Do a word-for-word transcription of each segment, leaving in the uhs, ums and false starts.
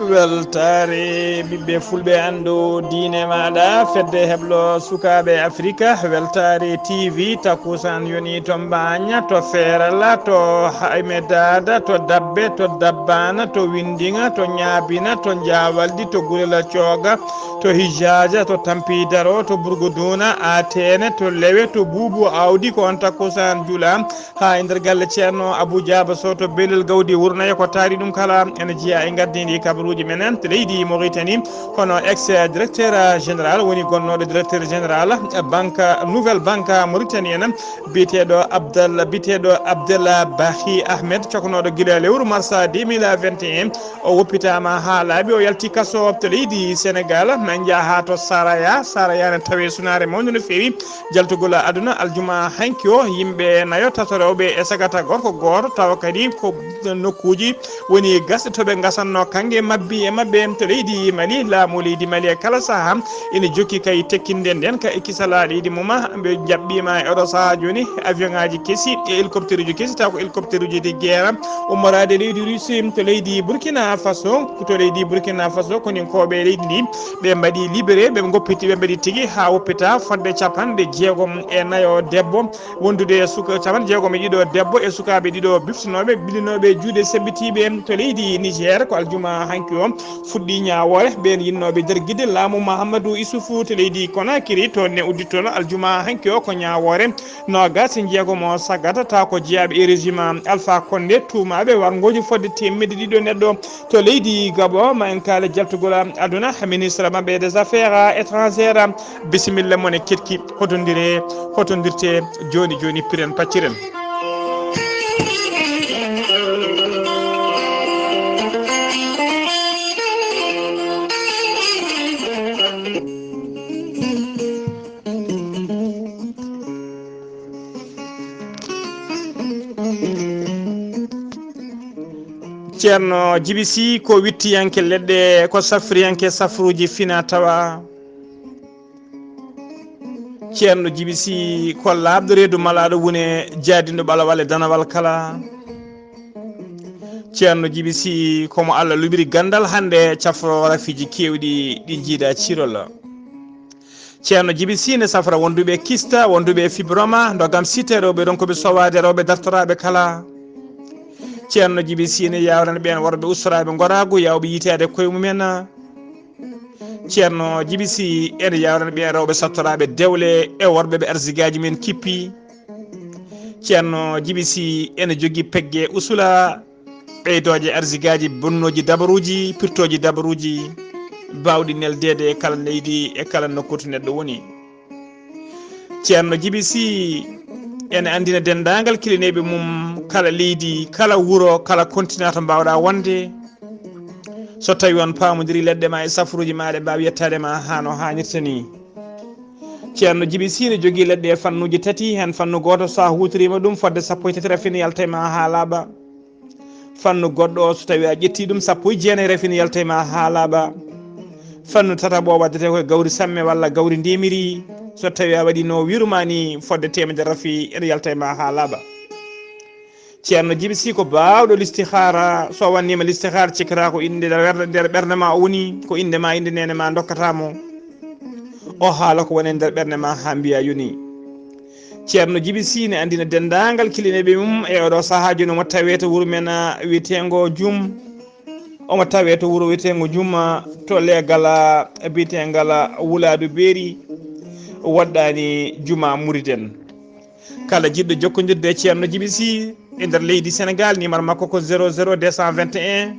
Weltaare ɓiɓɓe fulɓe, anndu diine maaɗa, fedde heblo sukaaɓe Afrika, weltaare T V, takkusaan yoni to Mbaaña, to Feerala, to Haymedaada, to Dabbe, to Dabbaana, to Windiŋa, to Ñaabina, to Jaawaldi, to Gurela Cooga, to Hijaaja, to Tampiidaro, to Burguduuna, Ateene, to Lewe, to Buubu Awdi, ko on takkusaan jula. Haa e nder galle Ceerno Abuu Jaaba Sow to Belel Gawdi Wurnaye, ko taari ɗum kala ene jeyaa e ngardiiɗi kabaruuji men to leydi Mauritanie, kono ex directeur général woni gonnooɗo directeur général banque, Nouvelle Banque Mauritanienne, biyeteeɗo Abdal, biyeteeɗo Abdallah Bahi Ahmed, coknooɗo gila lewru marsa deux mille vingt et un. O woppitaama haa laaɓi, o yalti kaso to leydi Senegal, na njaha to Saraya. Saraya ne tawe sunaare mawnde no feewi. Jaltugol aduna aljuma hanki o, yimɓe nayo, tato rewɓe e sagata gorko gooto, tawa kadi ko nokkuuji woni gasɗe to ɓe ngasanno kannge mabbi e maɓɓe to leydi Mali. Laamu leydi Mali e kala saha ina jokki kay tekkinde nden ka e kisala leydi mum. Ɓe jaɓɓiima e oɗo saha jooni avion ŋaaji kesi e hélicoptère uji kesi, taw ko hélicoptère uji de guerre, ummoraade leydi Russie to leydi Burkina Faso. To leydi Burkina Faso, koninkooɓe leydi ndi, ɓe mbaɗi libéré, ɓe ngoppiti, ɓe mbaɗi tigi haa woppita fodde capanɗe jeegom e nayo debbo, wondude e suka capanɗe jeegom e ɗiɗo debbo e sukaaɓe ɗiɗo biftinooɓe, ɓilinooɓe juuɗe sebbitiiɓe to leydi Niger. Ko aljuma hanki o fuɗɗi ñaawoore. Ɓeen yinnooɓe dargide laamu Mahamadou Issoufou to leydi Conakry, toon ne uddittono aljuma hanki o ko ñaawoore noogas e jeegom o sagatata ko jeyaaɓe e régime Alpha Condé, tuumaaɓe warngooji fodde teemedde ɗiɗo neɗɗo to leydi Gabon. Ma en kaale jaltugol aduna, ministre maɓɓe des affaires étrangères, bisimilla mon e ketki, hotondire, hotondirte jooni jooni, piren pacciren. Ceerno Jibi Sy ko wittiyanke leɗɗe, ko safriyanke safruuji fina tawa. Ceerno Jibi Sy ko laaɓɗo reedu malaaɗo wune, jaadinɗo ɓalawal e danawal kala. Ceerno Jibi Sy ko mo Allah luɓiri ganndal hannde cafro rafiiji keewɗi ɗi jiida ciirol. Ceerno Jibi Sy ne safra wonduɓe kista, wonduɓe fibroma, ndogam site rewɓe ronkuɓe sowaade rewɓe dartoraaɓe kala. Ceerno Jibi Sy ne yawrana ɓeen worɓe ustoraaɓe ngoraagu, yawɓe yitaade koye mumen. Ceerno Jibi Sy ene yawrana ɓeen rewɓe sattoraaɓe dewle e worɓe ɓe arsigaaji men kippi. Ceerno Jibi Sy ene jogii pegge usula ɓeydooje arsigaaji bonnooji dabaruuji, pirtooji dabaruuji, baawɗi neldeede e kala leydi e kala nokku to neɗɗo woni. Ceerno Jibi Sy ene anndina denndaangal kilineeɓe mum kala leydi, kala wuro, kala continent to mbaawɗaa wonde. So tawii on paamondiri leɗɗe ma e safruuji ma, ɗe mbaawi yettaade ma haa no haanirta ni. Ceerno Jibi Sy ne jogii leɗɗe e fannuuji tati, heen fannu gooto so a huutoriima ɗum fodde sappo e tati rafine yalta e ma haa laaɓa. Fannu goɗɗo o, so tawii a ƴettii ɗum, sappo e jeenayi rafine yalta e ma haa laaɓa. Fannu tataɓo o waddetee ko e gawri samme walla gawri ndemiri. So tawii a waɗii no wiiru ma ni, fodde teemedere rafi ene yalta e ma haa laaɓa. Ceerno Jibi Sy ko baawɗo listihaara. So a wanniima listihaara, cikkata ko innde nder wer-, nder ɓernde ma o woni, ko innde ma, innde neene ma ndokkata mo. O haala ko woni e nder ɓernde ma haa mbiya yoni. Ceerno Jibi Sy ne anndina denndaangal kilineeɓe mum e oɗo sahaa jooni, omo tawee to wuro men, ah, wiyeteengo Jum. Omo tawee to wuro wiyeteengo Jum, ah, to leegal, ah, biyeteengal, ah, Wulaadu Beeri, woɗɗaani Juma Muriden. Kala jiɗɗo jokkondirde e Ceerno Jibi Sy e nder leydi Senegal, numéro makko ko zéro zéro deux cent vingt et un,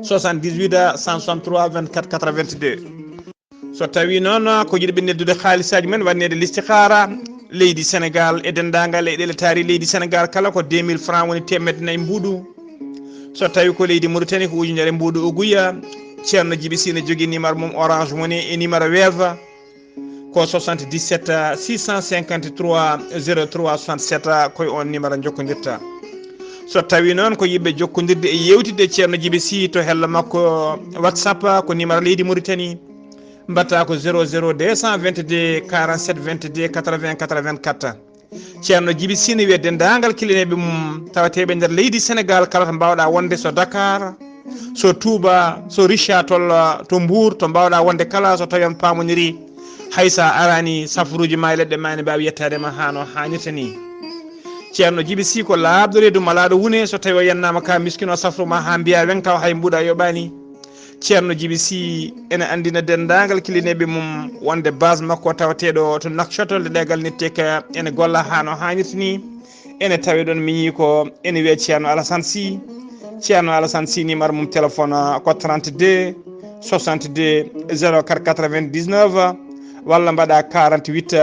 soixante-dix-huit, cent soixante-trois, vingt-quatre quatre-vingt-deux. So tawii noon ko jiɗɓe neldude haalisaaji men, wanneede listihaara leydi Senegal e denndaangal e ɗele taari leydi Senegal kala, ko deux mille francs woni teemedde nayi mbuuɗu. So tawii ko leydi Mauritanie, ko ujunere mbuuɗu uguya. Ceerno Jibi Sy ne jogii numéro mum Orange Money e numéro Wave, ko soixante-dix-sept six cent cinquante-trois zéro trois soixante-sept, ko e oon numéro njokkondirta. So tawii noon ko yiɗɓe jokkondirde e yeewtidde Ceerno Jibi Sy to hello makko WhatsApp, ko numéro leydi Mauritanie, Mbatta ko zéro zéro deux cent vingt-deux quarante-sept vingt-deux quatre-vingts quatre-vingt-quatre. Ceerno Jibi Sini wiya denndaangal kilineeɓe mum tawateeɓe nder leydi Senegaal kala to mbaawɗa wonde, so Dakar, so Touba, so Richard Toll, to Mbour, to mbaawɗa wonde kala, so tawi on paamondirii, hay so a araani, safruuji maa e leɗɗe maa ene mbaawi yettaade ma haa no haanirta nii. Ceerno Jibi Sii ko laaɓɗo reedu malaaɗo wune, so tawi o yennaama ka miskino safru ma haa mbiya weŋ taw hay mbuuɗa yoɓaani. Ceerno Jibi Sii ene anndina denndaangal kilineeɓe mum wonde base makko tawateeɗo to Nouakchott, leɗɗeegal Nittek, ene golla haa no haanirta nii. Ene tawe ɗon miñi ko ene wiya Ceerno Alassane Sii. Ceerno Alassane Sii numéro mum téléphone ko trente-deux soixante-deux zéro quatre quatre-vingt-dix-neuf walla mbaɗa quarante-huit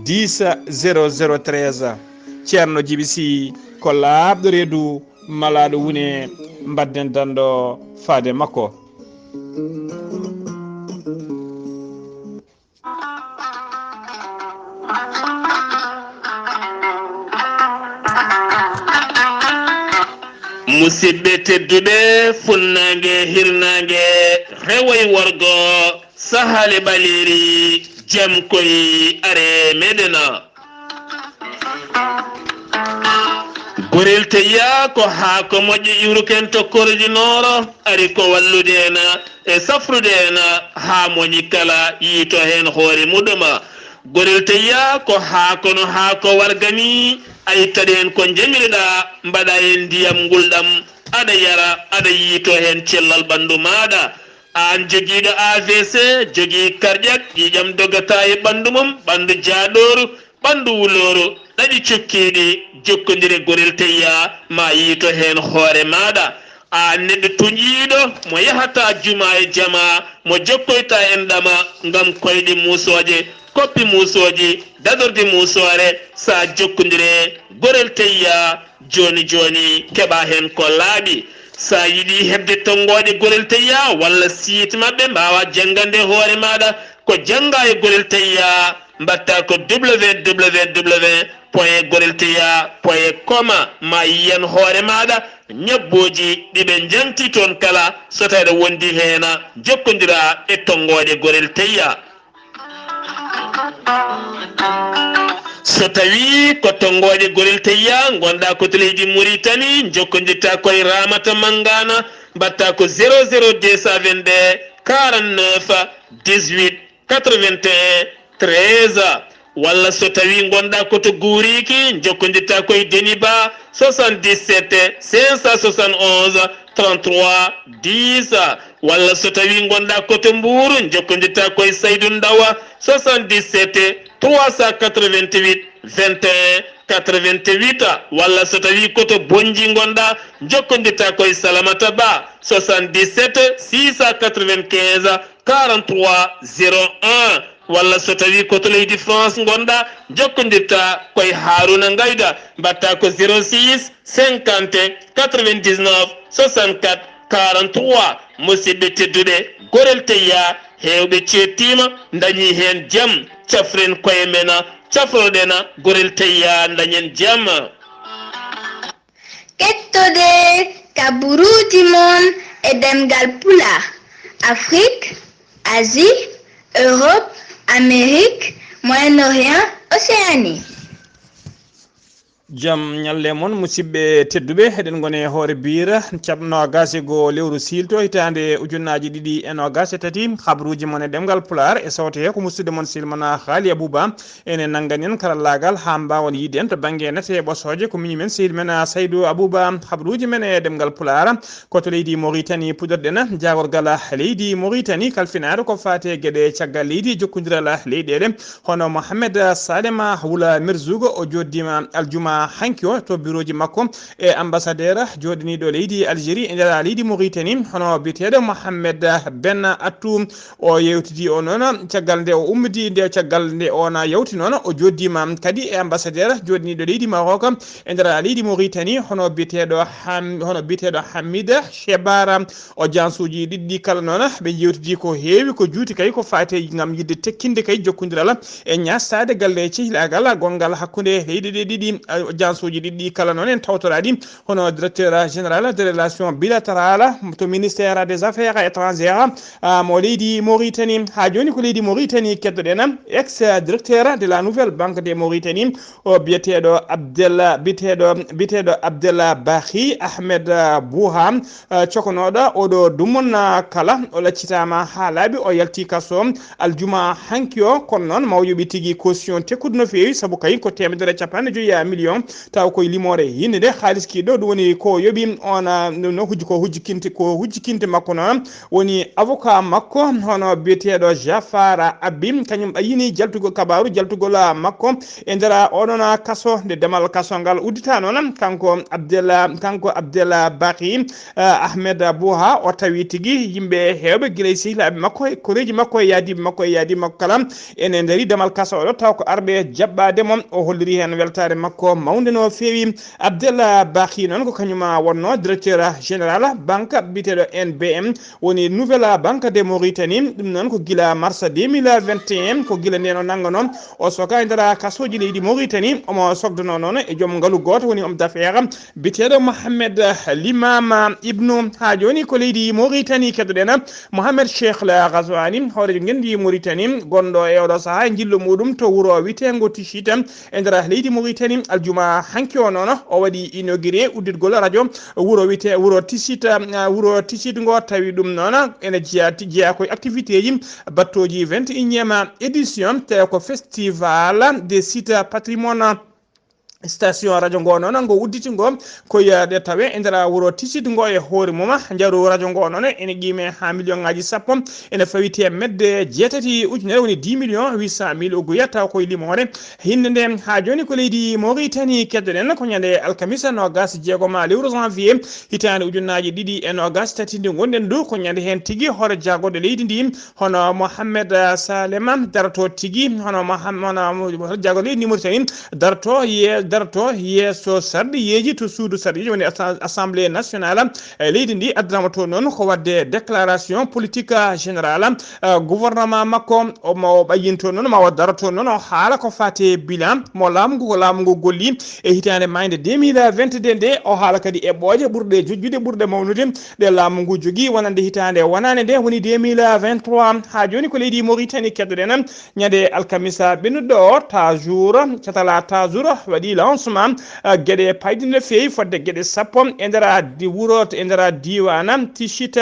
dix zéro zéro treize. Ceerno Jibi Sii ko laaɓɗo reedu malaaɗo wune, mbadden danndo faade makko. Musidɓe tedduɓe, funnaange, hirnaange, rewo e worgo, sahaale ɓaleeri, jam koy, are meɗen. Gorel Teyya ko haako moƴƴo iwruken to Korodi Nooro, ari ko wallude en e safrude en haa moñi kala yiito heen hoore muɗum. Gorel Teyya ko haako no haako warga nii, a ittaɗo heen ko njañruɗaa, mbaɗaa heen ndiyam ngulɗam, aɗa yara, aɗa yiito heen cellal ɓanndu maaɗa. Aan jogiiɗo A V C, jogii cardiaque, ƴiiƴam dogataa e ɓanndu mum, ɓanndu jaaɗooru, ɓanndu wulooru, ɗaɗi cukkiiɗi, jokkondire Gorel Teyya, ma yiito heen hoore maaɗa. Aan neɗɗo tuñƴiiɗo mo yahataa jumaa e jamaa, mo jokkoytaa enɗam ngam koyɗe muusooje, koppi muusooji, dadorde muusoore, so a jokkondire Gorel Teyya, jooni jooni keɓaa heen ko laaɓi. So a yiɗii heɓde tonngooɗe Gorel Teyya walla siyit maɓɓe mbaawaa janngande hoore maaɗa, ko janngaa e Gorel Teyya, mbaɗtaa ko www point gorelteyya point com, ma yiyan hoore maaɗa ñabbooji ɗi ɓe njaŋti toon kala, so tawii aɗa wondi heen, jokkondiraa e tonngooɗe Gorel Teyya. So tawii ko tonngooɗe Gorel Teyya ngonɗaa ko to leydi Muritani, njokkondirtaa ko e Ramata Mangana, mbaɗtaa ko zéro zéro deux cent vingt-deux quarante-neuf dix-huit quatre-vingt-un treize, walla so tawii ngonɗaa ko to Guuriki, njokkondirtaa ko e Deniba, soixante-dix-sept cinq cent soixante-onze trente-trois dix, walla so tawii ngonɗaa ko to Mbuur, njokkondirtaa ko e Saydu Ndawa, soixante-dix-sept trois cent quatre-vingt-huit vingt et un quatre-vingt-huit, walla so tawii ko to Bonnji ngonɗaa, njokkondirtaa ko e Salamata Ba, soixante-dix-sept six cent quatre-vingt-quinze quarante-trois zéro un, walla so tawii ko to leydi France ngonɗaa, njokkondirtaa ko e Haruna Ngayda, mbaɗtaa ko zéro six cinquante quatre-vingt-dix-neuf soixante-quatre quarante-trois. Musidɓe tedduɓe, Gorel Teyya, heewɓe ceettiima, ndañii heen jam. Cafren koye men, cafroɗen Gorel Teyya, ndañen jam. Kettode kaburuuji mon e ɗemngal Pulaar, Afrik, Asie, Europe, Amérique, Moyen-Orient, Océanie. Jam ñalle mon, musidɓe tedduɓe, eɗen ngoni e hoore biira, caɓ noogaas e goo lewru siilto, hitaande ujunnaaji ɗiɗi e noogaas e tati. Habruuji mon e ɗemngal Pulaar e sawte he ko musidɗo mon Silmana Haali Abuba. Ene nanngani en karallaagal haa mbaawon yiide en to bannge nate e ɓosooje. Ko miñi men sehil men, a, Saydu Abuba. Habruuji men e ɗemngal Pulaar ko to leydi Moritani puɗorɗen. Jaagorgal leydi Moritani kalfinaaɗo ko faati e geɗe caggal leydi e jokkondiral leyɗeele, hono Mohamed Salema Wula Merzuga, o jooɗdiima aljuma hanki o to birooji makko e ambassadeur jooɗiniiɗo leydi Algérie e nder leydi Moritani, hono biyeteeɗo Mohamed Ben Attou. O yewtidii o noon caggal nde o ummidii, nde caggal nde o na yawti noon, o jooɗdiima kadi e ambassadeur jooɗiniiɗo leydi Maroc e nder leydi Moritani, hono biyeteeɗo Ham-, hono biyeteeɗo Hamida Shebara. Audience uji ɗiɗi ɗi kala noon, ɓe yewtidii ko heewi, ko juuti kay, ko faati ngam yiɗde tekkinde kay jokkondiral e ñaastaade galle cehilaagal gonngal hakkunde leyɗe ɗe ɗiɗi, a, Audience uji ɗiɗi ɗi kala noon en tawtoraɗi, hono directeur général de relations bilatérales to ministère des affaires étrangères, ah, mo leydi Mauritanie. Haa jooni ko leydi Mauritanie keddoɗen ex directeur de la Nouvelle Banque de Mauritanie, o biyeteeɗo Abdel, biyeteeɗo, biyeteeɗo Abdel Bahi Ahmed, ah, Bouha, ah, cokonooɗo oɗo dumon, ah, kala o laccitaama haa laaɓi, o yalti kaso aljuma hanki o. Kono noon maw yoɓi tigi caution tekkude no feewi, sabu kay ko teemedere e capanɗe joyi million, taw koye limoore yinde nde haalis ki ɗo, ɗum woni ko yoɓi on, ah, no hujji ko hujjikinte, ko hujjikinte makko noon woni avocat makko, hono biyeteeɗo Jafar Abi, kañum ɓayyini jaltugol kabaaru, jaltugol, ah, makko e nder, ah, oɗon, ah, kaso. Nde damal kaso ngal uddita noon, kanko Abdel, kanko Abdel Bahi, ah, Ahmed Bouha, o tawi tigi yimɓe heewɓe gila e sehilaaɓe makko, e koreeji makko, e yaadiiɓe makko, e yaadiiɓe makko kala ene ndari damal kaso oɗo, taw ko arɓe jaɓɓaade mo. O holliri heen weltaare makko mawnde no feewi. Abdel Bahi noon ko kañum wonnoo directeur général banque biyeteeɗo N B M, woni Nouvelle Banque de Mauritanie. Ɗum noon ko gila mars deux mille vingt et un, ko gila ndeen o nannganoo, o soka e nder kasooji leydi Mauritanie. Omo sogdanoo noon e joom ngalu gooto, woni homme d'affaires biyeteeɗo Mohamed Limam Ibnu. Haa jooni ko leydi Mauritanie keddoɗen Mohamed Cheikh El Ghazouani, hooreejo ngenndi Mauritanie, gonɗo e oɗo sahaa e njillu muɗum to wuro wiyeteengo Tichit e nder leydi Mauritanie. Aljuma hanki o noon, o waɗi inauguré udditgol radio wuro wiyetee, wuro Tichit, ah, wuro Tichit ngo, tawi ɗum noon ene jeya, jeya koye activité ji battooji vingt et unième édition, tawi ko festival des sites patrimoine. Station radio ngo noon ngo udditi ngo ko yaade tawe e nder wuro Tichit ngo e hoore mum, njaru radio ngo noon ene qiime haa million ngaaji sappo, ene fawi teemedde jeetati ujunere, woni dix millions huit cent mille uguya, taw koye limoore hinde nde. Haa jooni ko leydi Mauritanie keddoɗen, ko ñande alkamisa noogas e jeegom lewru janvier hitaande ujunnaaji ɗiɗi e noogas e tati nde ngonɗen ɗo, ko ñande heen tigi hoore jaagorɗo leydi ndi, hono Mohamed Salema, daroto tigi, hono Moham-, hono jaagorɗo leydi ndi Mauritanie, daroto ye-, daroto yeeso sarɗiyeeji to suudu sarɗiyeeji, woni assa-, Assemblée nationale, e leydi ndi. Addanama toon noon ko waɗde déclaration politique générale, eh, gouvernement makko, o ma o ɓayyinto noon, ma o daroto noon, o haala ko faati e bilan mo laamu ngu, ko laamu ngu golli e hitaande maaynde deux mille vingt-deux nde, o haala kadi eɓɓooje ɓurɗe jojjude, ɓurɗe mawnude ɗe laamu ngu jogii wonande hitaande wonaande nde, woni deux mille vingt-trois. Haa jooni ko leydi Mauritanie keddoɗen, ñande alkamisa ɓennuɗo o, Tajour, catala Tajour waɗi lancement, ah, geɗe payɗe no feewi fodde geɗe sappo e nder di-, wuro, e nder diiwaan Tichit.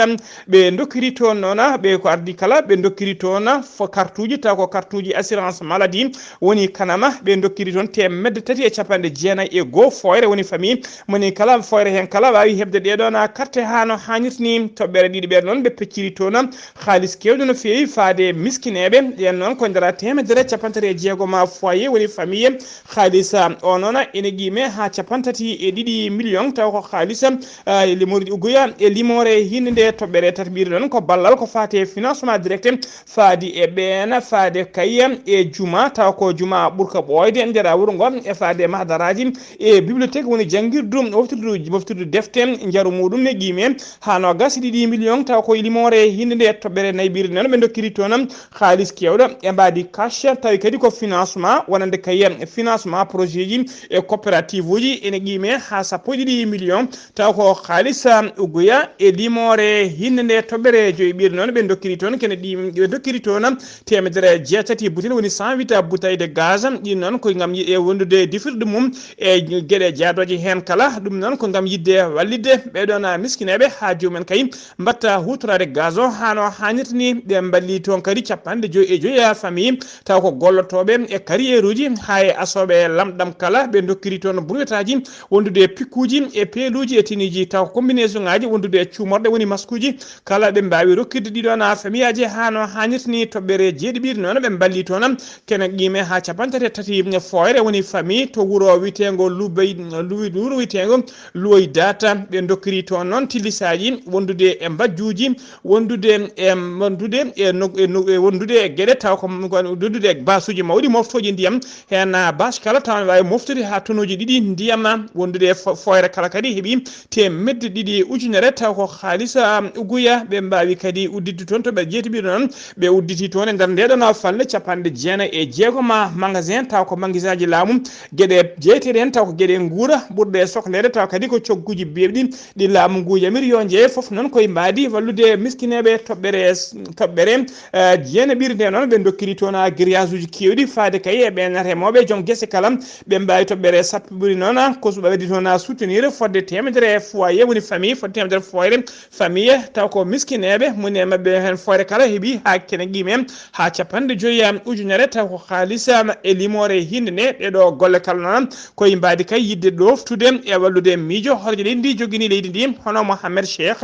Ɓe ndokkiri toon noon, ɓe ko ardi kala, ɓe ndokkiri toon fo kartuuji, taw ko kartuuji assurance maladie woni kanama, ɓe ndokkiri toon teemedde tati e capanɗe jeenayi e goo fooyre, woni famille moni kala, fooyre heen kala waawi heɓde ɗee ɗoon carte haa no haanirta ni. Toɓɓere ɗiɗi ɓe noon ɓe pecciri toon haalis keewɗo no feewi faade miskineeɓe. Ɗeen noon ko nder teemedere capanɗe tati e jeegom foyer, woni famille. Haalis, ah, o noon ene qiime haa capanɗe tati e ɗiɗi million, taw ko haalis, ah, e limoore uguya e limoore hinde nde. Toɓɓere tataɓire noon ko ballal ko faati e financement direct, faadi e ɓeen, faade kay e juma, taw ko juma ɓurka ɓooyde nder wuro ngo, e faade mahdaraaji e bibliothèque, woni janngirdu, moftirdu, moftirdu defte, njaru muɗum ne qiime haa noogas e ɗiɗi million, taw ko e limoore hinde nde. Toɓɓere naybire noon ɓe ndokkiri toon haalis keewɗo e mbaadi cash, tawi kadi ko financement, wonande kay financement projet ji e coopérative uji, ene qiime haa sappo e ɗiɗi million, taw ko haalis, um, uguya e limoore hinde nde. Toɓɓere joyi ɓiire noon ɓe dokkiri toon kene ɗi, ɓe dokkiri toon teemedere jeetati butel, woni cent huit bouteille de gaz. Ɗin noon ko ngam yi-, e wondude difirde mum e geɗe jaadooje heen kala. Ɗum noon ko ngam yiɗde wallitde ɓee ɗoon miskineeɓe haa jomumen kay mbatta huutoraade gaz o haa no haanirta ni. Ɓe mballi toon kadi capanɗe joyi e joyi famille, taw ko gollotooɓe e carrière uji, haa e asooɓe lamɗam kala. Ɓe dokkiri toon burwetaaji wondude e pikkuuji e peeluuji e teniiji, taw ko combinaison ŋaaji wondude e cuumorɗe, woni maskuuji kala. Ɓe mbaawi rokkirde ɗii ɗoon famiyaaji haa no haanirta ni. Toɓɓere jeeɗiɓiire noon ɓe mballi toon kene qiime haa capanɗe tati e tati fooyre, woni famille to wuro wiyeteengo Lubey, Luwi-, wuro wiyeteengo Luwoy Data. Ɓe dokkiri toon noon tillisaaji wondude e mbajjuuji, wondude e, wondude e no-, e no-, e wondude e geɗe, taw ko, ko wondude e baasuuji mawɗi moftooji ndiyam. Heen, ah, baas kala taw ne waawi moftude haa tonuuji ɗiɗi ndiyam, wondude e fo-, fooyre kala kadi heɓi teemedde ɗiɗi ujunere, taw ko haalisa uguya. Ɓe mbaawi kadi udditde toon to ɓe jeetiɓi noon, ɓe udditi toon e nder ndeɗon falnde capanɗe jeenayi e jeegom magasin, taw ko magasin ji laamu, geɗe jeeteɗe heen, taw ko geɗe nguura ɓurɗe e sokleede, taw kadi ko cogguji beewɗi ɗi laamu ngu yamiri yo njeye fof noon koye mbaadi wallude miskineeɓe toɓɓere, toɓɓere, eh, jeenaɓirde noon. Ɓe ndokkiri toon a grillage uji keewɗi faade kay e ɓeen remooɓe joom gese kala, ɓe mbaawi toɓɓere sappo ɓuri noon, ko ɓe waɗi toon a soutenir fodde teemedere foyer, woni famille, fodde teemedere foyer famille, taw ko miskineeɓe, moni e maɓɓe heen foyre kala heɓi haa kene qiime haa capanɗe joyi ujunere, taw ko haalisa e limoore hinnde nde. Ɗeɗo golle kala noon koye mbaadi kay yiɗde ɗoftude e wallude miijo horeejo leydi ndi jogini leydi ndi, hono Mohamed Cheikh,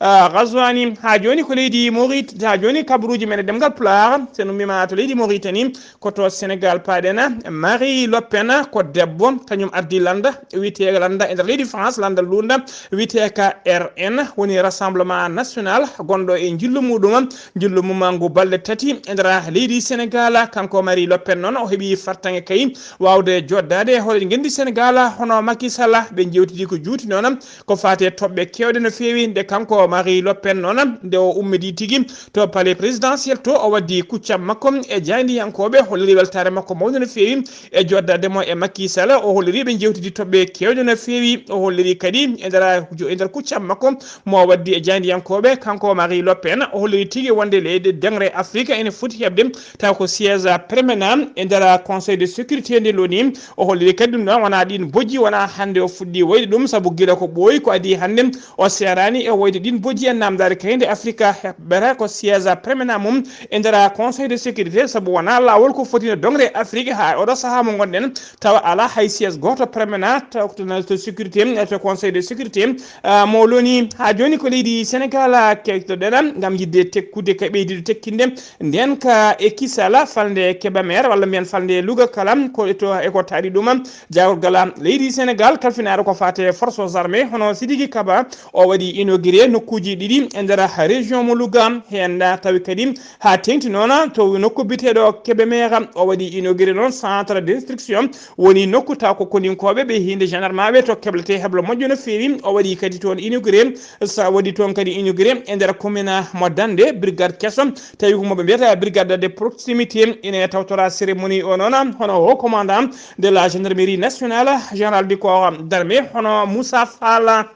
ah, Ghazouani. Haa jooni ko leydi Maurit-, haa jooni kabaruuji men e ɗemngal Pulaar, so en ummiima to leydi Mauritanie, ko to Sénégal paaɗen. Marie Le Pen ko debbo, kañum ardii lannda wiyetee lannda e nder leydi France, lannda luulnda wiyetee ka R N, woni Rassemblement National, gonɗo e njillu muɗum, njillu mum ngu balɗe tati e nder leydi Sénégal. Kanko Marie Le Pen noon o heɓi fartaŋŋe kay waawde joddaade e horeejo ngenndi Sénégal hono Macky Sall. Ɓe njeewtidi ko juuti noon ko faati e toɓɓe keewɗe no feewi. Nde kanko Marie Le Pen noon, nde o ummidi tigi to palais présidentiel to, o waddi kuccam makko e jaayndiyankooɓe, holliri weltaare makko mawnde no feewi e joddaade mo e Macky Sall. O holliri ɓe njeewtidi toɓɓe keewɗe no feewi. O holliri kadi e nder, e nder kuccam makko mo waddi e jaayndiyankooɓe, kanko Marie Le Pen, o holliri tigi wonde leyɗe deŋre Afrique ene foti heɓde taw ko siège permanent e nder Conseil de sécurité nde l'ONU. O holliri kadi ɗum ɗon wonaa ɗiin bojji, wonaa hannde o fuɗɗi woyde ɗum, sabu gila ko ɓooyi ko adii hannde o seeraani e woyde ɗiin bojji e naamndaade kay nde Afrique heɓɓata ko siège permanent mum e nder Conseil de sécurité, sabu wonaa laawol ko foti no doŋre Afrique haa oɗo sahaa mo ngonɗen, tawa alaa hay siège gooto permanent taw ko to, to sécurité, to Conseil de sécurité, ah, mo l'ONU. Haa jooni ko leydi Sénégal, ah, keewtoɗen ngam yiɗde tekkude ka ɓeydude tekkinde ndeen ka e kisala falnde Kébémer, walla mbiyen falnde Louga kala, ko e to, e ko taari ɗum jaagorgal leydi Sénégal kalfinaare ko faate forces armées, hono Sidiki Kaba, o waɗi inauguré nokkuuji ɗiɗi e nder région mo Louga, heen tawi kadi haa teeŋti noon to nokku biyeteeɗo Kébémer, o waɗi inauguré noon centre d'instruction, woni nokku taw ko koninkooɓe ɓe hiinde gendarmaaɓe to keblete heblo moƴƴo no feewi. O waɗi kadi toon inauguré, sa waɗi toon kadi inauguré e nder commune mo Dande, brigade keso, tawi ko mo ɓe mbiyata brigade de proximité, ine tawtora cérémonie o noon, hono haut commandant de la gendarmerie nationale, général du corps d'armée, hono Moussa Fall.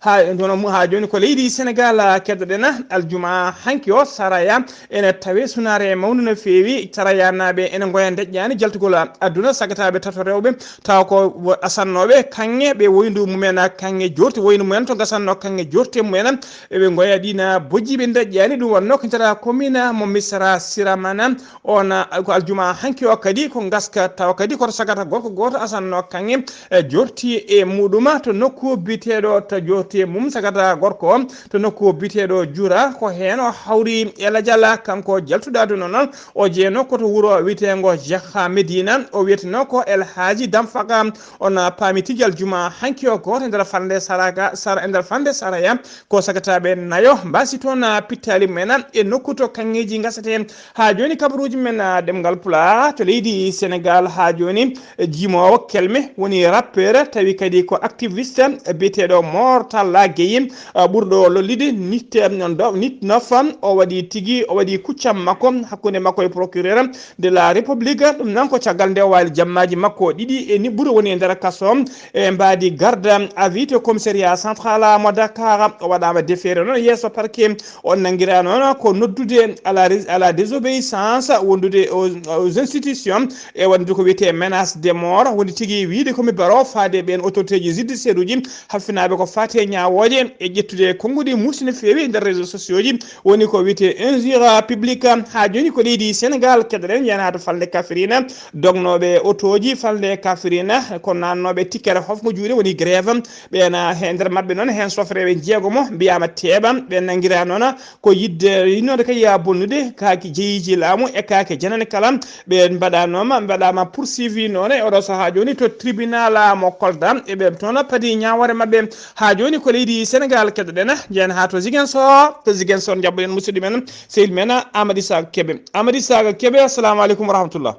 Haa, hono mu-, haa jooni ko leydi Sénégal, ah, keddoɗen aljuma hanki o, Saraya ene tawe sunaare mawnde no feewi. Sarayanaaɓe ene ngoya ndeƴƴaani jaltugol aduna, sagataaɓe tato rewɓe, tawa ko wo-, asannooɓe kaŋŋe, ɓe woyndu mumen, ah, kaŋŋe jorti, woyndu mumen to gasannoo kaŋŋe jorti mumen, ɓe ngoya ɗiina bojji, ɓe ndeƴƴaani. Ɗum wonnoo ko nder commune mo Misra Siramana, on, ah, ko aljuma hanki o kadi ko ngaska, tawa kadi koto sagata gorko gooto asannoo kaŋŋe, e jorti e muɗum to nokku biyeteeɗo to jorti e mum sagata gorko o to nokku biyeteeɗo Jura. Ko heen o hawri e lajal kanko jaltuɗo aduna noon. O jeenoo ko to wuro wiyeteengo Jaha Medina. O wiyetenoo ko El Hadji Damfaka. On paami tigi aljuma hanki o gooto e nder falnde Saraga, Sar-, e nder falnde Saraya ko sagataaɓe nayo mbaasi toon pittaali mumen e nokku to kaŋŋeeji ngasete. Haa jooni kabaruuji men, ah, ɗemngal Pulaar to leydi Sénégal. Haa jooni, eh, jimoowo kelme woni rappeur, tawi kadi ko activiste, eh, biyeteeɗo Mortalla Gueye, ah, ɓurɗo lollude Nit, eh, ɗo, Nit Nof. O waɗi tigi, o waɗi kuccam makko hakkunde makko e procureur de la République. Ɗum noon ko caggal nde o waali jammaaji makko ɗiɗi e niɓɓuru, woni e nder kaso e mbaadi garde à vue to commissariat central mo Dakar. O waɗaama déféré noon yeeso parquet. On nanngiraa noon ko noddude à la rés-, à la désobéissance, wondude aux, aux institutions, e waɗde ko wiyetee menace de mort, woni tigi wiyde ko mi baro faade ɓeen autorité ji judiciaire uji haffinaaɓe ko faati e ñaawooje e ƴettude konnguɗi muusi no feewi e nder réseaux sociaux ji, woni ko wiyetee injure publique. Haa jooni ko leydi Sénégal, keɗoɗen yana to falnde Kafrine, dognooɓe otooji falnde Kafrine, ko naatnooɓe tikkere hofngo juuɗe woni grève, ɓeen, he nder maɓɓe noon, heen sofreeɓe jeegomo mbiyaama teeɓa, ɓe nanngiraa noon ko yiɗde, yiɗnoode kay yaa bonnude kaaki jeyiiji laamu e kaake janane kala. Ɓe mbaɗaanooma, mbaɗaama poursuivi noon e oɗo sahaa jooni to tribunal mo Kolda. E ɓe toon padi ñaawoore maɓɓe. Haa jooni ko leydi Sénégal keɗoɗen, njehen haa to Ziguinchor, to Ziguinchor njaɓɓoɗen musidɗo men, sehil men Amady Saga Kébé. Amady Saga Kébé, assalamu aleykum wa rahmatullah.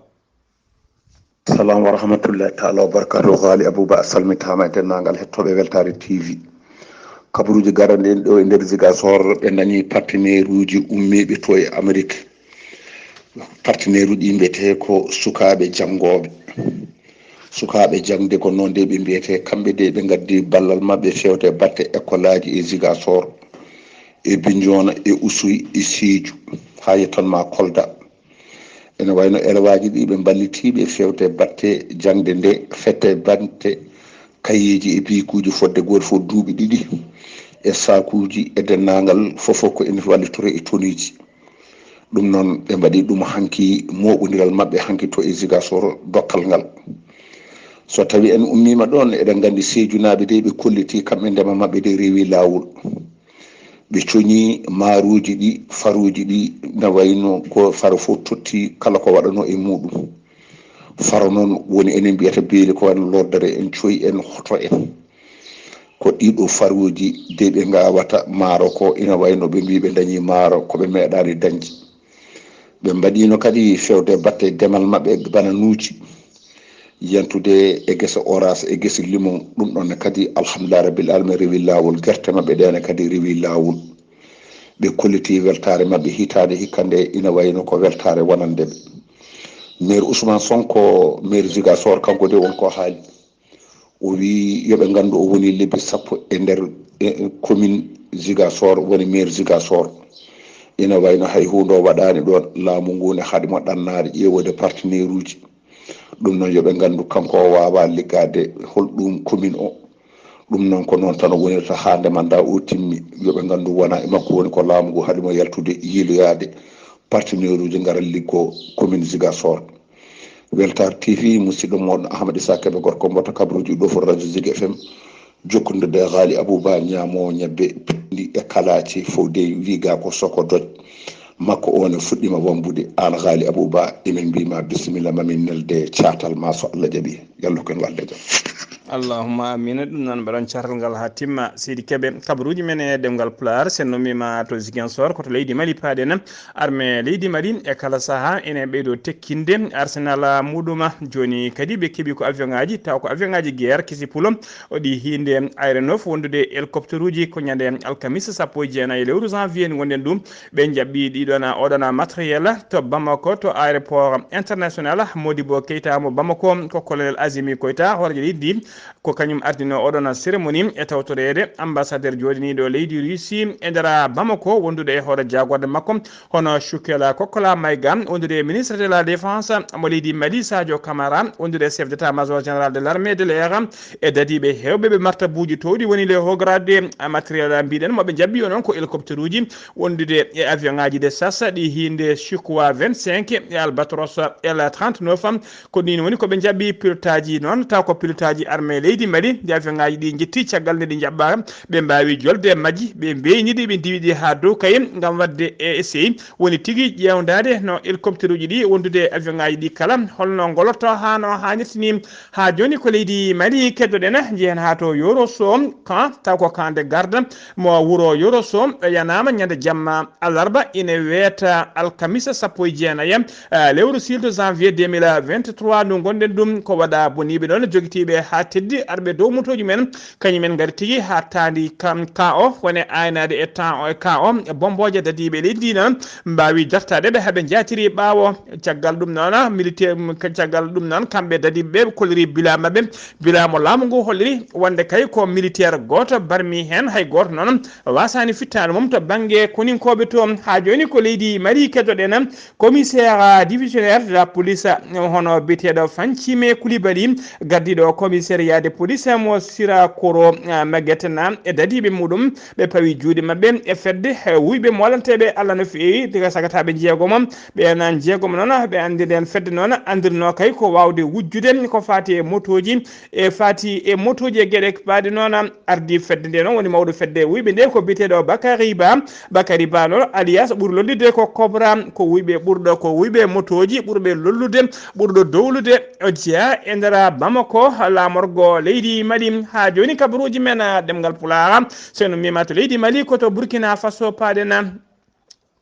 Salam wa rahmatullahi taala wa barakatuh. Ghali Abouba, a salmitaama e denndaangal hettooɓe Weltaare T V. Kabaruuji garani en ɗo e nder Ziguinchor, ɓe nani partenaire uji ummiiɓe to e Amérique. Partenaire uji ɗi mbiyetee ko sukaaɓe janngooɓe. Sukaaɓe jaŋde ko noon de ɓe mbiyetee, kamɓe de ɓe ngaddi ballal maɓɓe fewte batte école aji e Ziguinchor, e Bignona, e Oussouye, e Sédhiou, haa yettan ma Kolda. Ene wayno élève aji ɗi ɓe mballitiiɓe fewte batte jaŋde nde, fette batte kayeeji e bikuuji fodde gooto fof duuɓi ɗiɗi, e saakuuji e denndaangal fof fof ko ene wallitore e tonuuji. Ɗum noon ɓe mbaɗi ɗum hanki mooɓondiral maɓɓe hanki to e Ziguinchor dokkal ngal. So tawi en ummiima ɗoon, eɗen nganndi Sédhiou naaɓe de ɓe kolliti kamɓe ndema maɓɓe de rewi laawol. Ɓe coñi maaruuji ɗi, faruuji ɗi, na wayno ko faro fof totti kala ko waɗanoo e muuɗum. Faro noon woni enen mbiyata beeli ko wano lordere en, coyi en, hoto en. Ko ɗiɗo faruuji de ɓe ngawata maaro ko ina wayno ɓe mbii ɓe dañi maaro ko ɓe meeɗaani dañde. Ɓe mbaɗiino kadi fewde batte demal maɓɓe bananuuji, yentude e gese orange e gese limon. Ɗum ɗon ne kadi, alhamdulillah rabbil alamin, rewi laawol. Gerte maɓɓe ɗe ne kadi rewi laawol. Ɓe kolliti weltaare maɓɓe hitaande hikka nde, ina wayno ko weltaare wonande ɓe. Maire Ousmane Sonko, maire Ziguinchor, kanko de won ko haali. O wii yo ɓe nganndu o woni lebbi sappo e nder, e, e, commune Ziguinchor, woni maire Ziguinchor. Ina wayno hay huunde o waɗaani ɗoon, laamu ngu ne haɗi mo ɗannaade ƴeewde partenaire uji. Ɗum noon yo ɓe nganndu kanko o waawaa liggaade holɗum commune o. Ɗum noon ko noon tan o wonirta haa nde mandat o timmi. Yo ɓe nganndu wona e makko woni ko laamu ngu haɗi mo yaltude yiiloyaade partenaire uji ngara liggo commune Ziguinchor. Weltaare T V, musidɗo mooɗon Ahmad Issa Kebe, gorko mboto kabaruuji ɗo fof radio Zik F M. Jokkondirde e Ghali Abouba, ñaamo ñebbe, pindi e kalaaci, fof dey wiiga ko soko doj. Makko o ne fuɗɗima wambude. Aan Ghali Abouba, emin mbiima bisimilla, mamin nelde caatal ma so Allah jaɓi. Yallah ko en walde jam. Allahumma amina. Ɗum noon mbaɗon cartal ngal haa timma. Seydi Kebe, kabaruuji men e ɗemngal Pulaar, sen nommiima to Ziguinchor, ko to leydi Mali paaɗen. Armée leydi Mali e kala sahaa ene ɓeydo tekkinde arsenal muɗuma. Jooni kadi ɓe keɓi ko avion ŋaaji, taw ko avion ŋaaji guerre kesi pulo, o ɗi hiinde Aéronef wondude hélicoptère uji. Ko ñande alkamisa sappo e jeenayi lewru janvier ngonɗen ɗum. Ɓe njaɓɓi ɗiɗon, oɗon matériel to Bamako, to aéroport international Modibo Keita mo Bamako. Ko colonel Azimi Koita, hooreejo leydi ndi, ko kañum ardino oɗon cérémonie e tawtoreede ambassadeur jooɗiniiɗo leydi Russie e nder Bamako, wondude e hoore jaagorde makko, hono Shukela Kokola Maiga, wondude e ministre de la défense mo leydi Mali, Sadio Camara, wondude e chef d'état-major général de l'armée de l'air, e dadiiɓe heewɓe ɓe martabuuji towɗi woni les hauts gradés. Matériel mbiɗen mo ɓe njaɓɓi o noon ko hélicoptère uji, wondude e avion ŋaaji de chasse ɗi hiinde Sukhoi vingt-cinq e Albatros L trente-neuf. Ko ɗin woni ko ɓe njaɓɓi pilotaji noon, taw ko pilotaji armée leydi Mali. Nde avion ŋaaji ɗi njetti caggal nde ɗi njaɓɓaaka, ɓe mbaawi jolde e majji, ɓe mbeyni ɗi, ɓe ndiwi ɗi haa dow kay ngam waɗde e essai. Woni tigi ƴeewdaade no hélicoptère uji ɗi wondude e avion ŋaaji ɗi kala, holno ngolotoo haa no haanirta ni. Haa jooni ko leydi Mali keddoɗen, njehen haa to Yoroso, kan taw ko camp de garde mo wuro Yoroso, ɗo yanaama ñande jamma alarba, ina weeta alkamisa sappo e jeenayi, eh, lewru silto janvier deux mille vingt-trois ndu ngonɗen ɗum. Ko waɗa boniiɓe ɗoon jogitiiɓe haa teddi arɓe dow motooji men, kañum en ngari tigi haa taandi kam ka o, wone aynaade e temps o e ka o, bombooje dadiiɓe leydi ndi noon mbaawi dartaade ɓe haa ɓe njaatiri ɓaawo. Caggal ɗum noon, militaire, caggal ɗum noon, kamɓe dadiiɓe ɓe kolliri bila maɓɓe, bila mo laamu ngu holliri wonde kay ko militaire gooto barmi heen, hay gooto noon waasaani fittaandu mum to bannge koninkooɓe to. Haa jooni ko leydi Mali keddoɗen, commissaire divisionnaire de la police, hono biyeteeɗo Fancime Coulibaly, gardiiɗo commissariat de police mo Sirakoro, eh, Maguette na e dadiiɓe muɗum, ɓe pawi juuɗe maɓɓe e fedde, eh, wuyɓe moolanteeɓe Allah no feewi, diga sagataaɓe jeegomo. Ɓeen jeegomo noon, ɓe anndiri heen fedde noon, anndirnoo kay ko waawde wujjude ko faati e motooji, e faati e motooji e geɗe baaɗe noon. Ardii fedde nde noon woni mawɗo fedde wuyɓe nde ko biyeteeɗo Bakary Ba. Bakary Ba noon, alias ɓuri lollude ko Cobra, ko wuyɓe ɓurɗo, ko wuyɓe motooji ɓurɓe lollude, ɓurɗo dowlude, o jeyaa e nder Bamako, laamorgo leydi Mali. Haa jooni kabaruuji men, ah, ɗemngal Pulaar, so en ummiima to leydi Mali, ko to Burkina Faso paaɗen.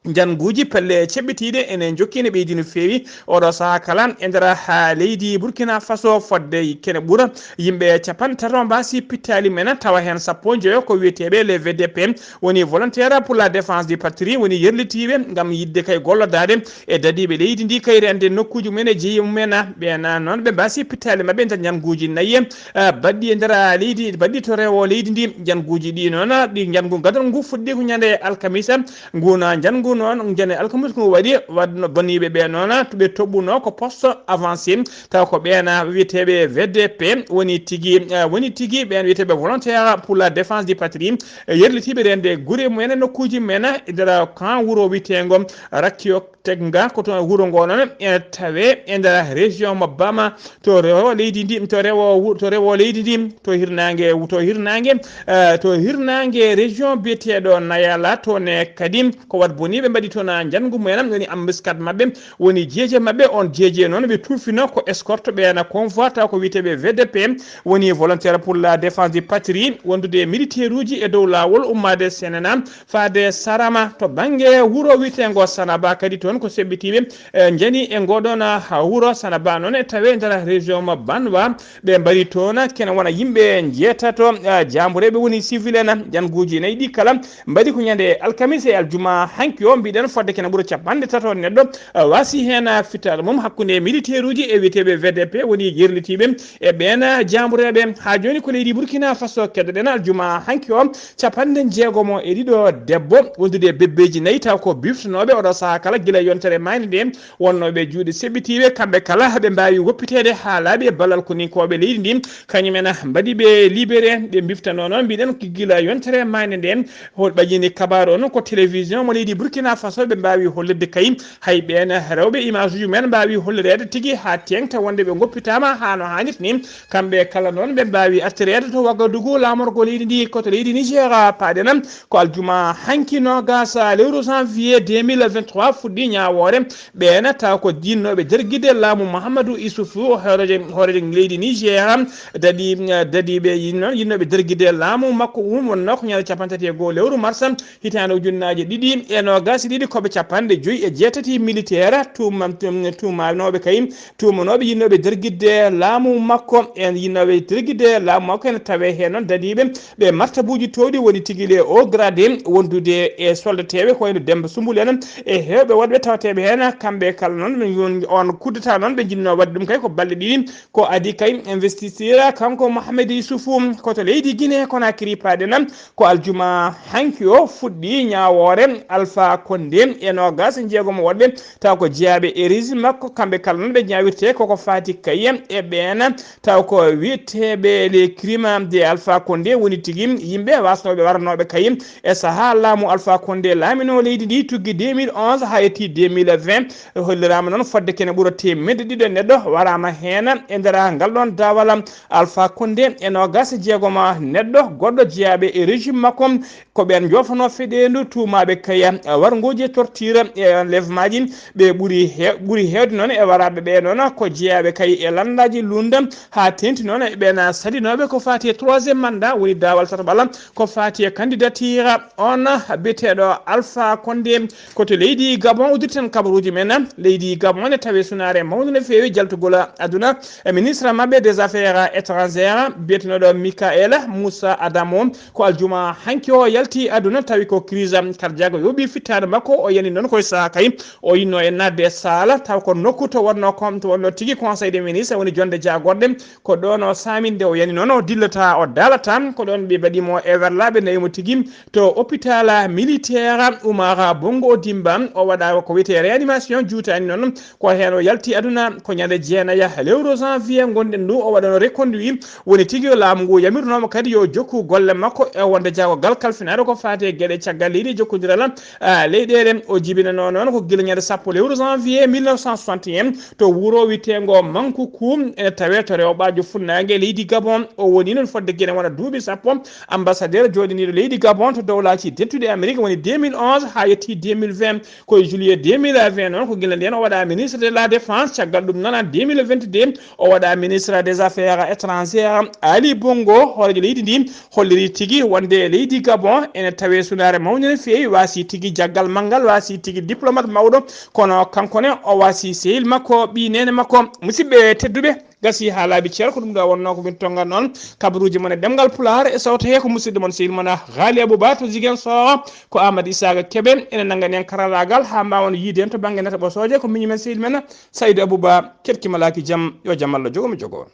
Njannguuji pelle ceɓɓitiiɗe ene njokki ene ɓeydi no feewi oɗo sahaa kala e nder haa leydi Burkina Faso, fodde kene ɓura yimɓe capanɗe tato mbaasi pittaali men, tawa heen sappo njoyo ko wiyeteeɓe les V D P, woni volontaire pour la défense du patrie, woni yerlitiiɓe ngam yiɗde kay gollodaade e dadiiɓe leydi ndi kay rende nokkuuji mumen e jeyi mumen. Ɓeen noon ɓe mbaasi pittaali maɓɓe e nder njannguuji nayi, eh, baɗɗi e nder leydi, baɗɗi to rewo leydi ndi. Njannguuji ɗi noon, ɗi njanngu gadol ngu fuɗɗi ko ñande alkamisa. Ngun njanngu noon, ñande alkamisa ngu waɗi, waɗno boniiɓe ɓe noon, to ɓe toɓɓuno ko poste avancé, taw ko ɓeen wiyeteeɓe V D P woni tigi, eh, woni tigi ɓeen wiyeteeɓe volontaire pour la défense du patrie, eh, yerlitiiɓe rende gure mumen e nokkuuji mumen e nder kan wuro wiyeteengo Rakkiyo Tegga, ko toon wuro ngo noon ene tawee e nder région mo Bama, to rewo leydi ndi, to rewo wu-, to rewo leydi ndi, to hirnaange, to hirnaange, eh, to hirnaange région biyeteeɗo Nayala, toon ne kadi ko wat boni ɓe mbaɗi toon njanngu mumen, woni embuscade maɓɓe, woni jeeje maɓɓe, on jeeje noon ɓe tuufino ko escorte ɓeena convoi, taw ko wiyeteeɓe V D P, woni volontaire pour la défense du patrie, wondude e militaire uji e dow laawol ummaade Senena, faade Sarama to bannge wuro wiyeteengo Sanaba kadi toon ko seɓɓitiiɓe, eh, njani e ngoɗon, ah, wuro Sanaba noon e tawe nder région mo Banwa. Ɓe mbaɗi toon kene wona yimɓe njeetato, ah, jaambureeɓe woni civil en. Njannguuji nayi ɗi kala mbaɗi ko ñande alkamisa e aljuma hanki o, mbiɗen fodde kene ɓura capanɗe tato neɗɗo, ah, waasi heen, ah, fittaandu mum hakkunde militaire uji e wiyeteeɓe V D P woni yerlitiiɓe e ɓeen, ah, jaambureeɓe. Haa jooni ko leydi Burkina Faso keddoɗen aljuma hanki o, capanɗe jeegomo e ɗiɗo debbo wondude e bebbeeji nayi taw ko biftanooɓe oɗo sahaa kala gila yontere maayde nde wonnooɓe juuɗe seɓɓitiiɓe, kamɓe kala ɓe mbaawi woppiteede haa laaɓi e ballal koninkooɓe leydi ndi, kañum en mbaɗi ɓe libéré, ɓe mbiftanoo noon mbiɗen ko gila yontere maayde nde. Hol ɓajini kabaaru o noon ko télévision mo leydi Burkina Faso ɓe mbaawi hollirde kay hay ɓeen rewɓe image uji mumen mbaawi hollireede tigi haa teeŋta wonde ɓe ngoppitaama haa no haanirta ni. Kamɓe kala noon ɓe mbaawi artireede to Wagadugu laamorgo leydi ndi, ko to leydi Nigeria paaɗen. Ko aljuma hanki noogas lewru janvier deux mille vingt-trois fuɗɗi ñaawoore ɓeen taw ko jinnooɓe jergide laamu Muhammadu Isufu, hooreejo, hooreejo leydi Nigeria, dadi, dadiiɓe yinno-, yinnooɓe jergide laamu makko. Ɗum wonnoo ko ñande cappanɗe tati e goo lewru mars hitaande ujunnaaje ɗiɗi e noogas e ɗiɗi, koɓe capanɗe joyi e jeetati militaire tuuma-, tuum-, tuumanooɓe kay, tuumanooɓe yinnooɓe jergidde laamu makko, en yinnooɓe jergidde laamu makko ene tawee heen noon dadiiɓe ɓe martabuuji toowɗi woni tigi les hauts gradés wondude e soldateeɓe ko wayno Demba Sumbul en e heewɓe woɗɓe tawateeɓe heen. Kamɓe kala noon ɓe ngon-, on coup d'État noon ɓe njinnoo waɗde ɗum kay ko balɗe ɗiɗi. Ko adii kay investiture kanko Mohamed Yusufu ko to leydi Guinée Conakry paaɗen. Ko aljuma hanki o fuɗɗi ñaawoore Alpha Condé e noogas e jeegom woɗɓe taw ko jeyaaɓe e régime makko. Kamɓe kala noon ɓe ñaawirte koko faati kay e ɓeen taw ko wiyeteeɓe les crimes de Alpha Condé woni tigi yimɓe wasnooɓe waranooɓe kay e sahaa laamu Alpha Condé laaminoo leydi ndi tuggi deux mille onze haa yettii deux mille vingt. Holliraama noon fodde kene ɓura teemedde ɗiɗo neɗɗo waraama heen e nder ngal ɗoon daawal. Alpha Condé e noogas e jeegom neɗɗo goɗɗo jeyaaɓe e régime makko. Ko ɓeen njoofanoo feɗeendu tuumaaɓe kay warngooji e torture e enlèvemaaji. Ɓe ɓuri he-, ɓuri heewde noon e waraaɓe ɓee noon ko jeyaaɓe kay e lanndaaji lunda, haa teeŋti noon e ɓeen salinooɓe ko faati e troisième mandat, woni daawal tataɓal ko faati e candidature on biyeteeɗo Alpha Condé. Ko to leydi Gabon uddirten kabaruuji men. Leydi Gabon ne tawee sunaare mawnde no feewi jaltugol aduna. E ministre maɓɓe des affaires étrangères biyetenooɗo Michael Moussa Adamo ko aljuma hanki o yalti aduna, tawi ko crise cardiaque yooɓi fittaandu makko. O yani noon koye sahaa kay o yinno e naatde e saala, taw ko nokku to wonno kon, to wonno tigi conseil des ministres woni jonde jaagorɗe. Ko ɗoon o saaminde o yani noon o dillata, o daalata. Ko ɗoon ɓe mbaɗi mo e werlaaɓe nawi mo tigi to hôpital militaire Oumar Bongo Odimba. O waɗa ko wiyetee réanimation, juutaani noon. Ko heen o yalti aduna ko ñande jeenaya lewru janvier ngonɗen ndu. O waɗano reconduit, woni tigi o laamu ngu yamirnoomo kadi yo jokku golle makko e wonde jaagogal kalfinaaɗo ko faati e geɗe caggal leydi e jokkondiral, ah, leyɗeele. O jibinanoo noon ko gila ñande sappo lewru janvier mille neuf cent soixante et un to wuro wiyeteengo Mankuku, ene tawee to rewɓaajo funnaange leydi Gabon. O woni noon fodde gine wona duuɓi sappo ambassadeur jooɗiniiɗo leydi Gabon to Dowlaaji Dentuɗi Amerik, woni deux mille onze haa yettii deux mille vingt. Ko e juillet deux mille vingt noon, ko gila ndeen o waɗa ministre de la défense. Caggal ɗum noon, en deux mille vingt-deux, o waɗa ministre des affaires étrangères. Ali Bongo, hooreejo leydi ndi, holliri tigi wonde leydi Gabon ene tawee sunaare mawnde no feewi, waasi tigi jagga gal manngal waasi tigi diplomate mawɗo, kono kanko ne o waasi sehil makko, ɓii neene makko. Musidɓe tedduɓe, gasi haa laaɓi cer, ko ɗum ɗo wonnoo ko min tonngata noon kabaruuji mon e ɗemngal Pulaar e sawto he ko musidɗo mon sehil mon Haali Abouba to Ziguinchor, ko Amadou Isaka Kebe ene nanngani en karallaagal haa mbaawen yiide en to bannge nata ɓosooje, ko miñi men sehil men Saydou Abouba, keɗki malaaki jam, yo jam Allah jogo mi jogo.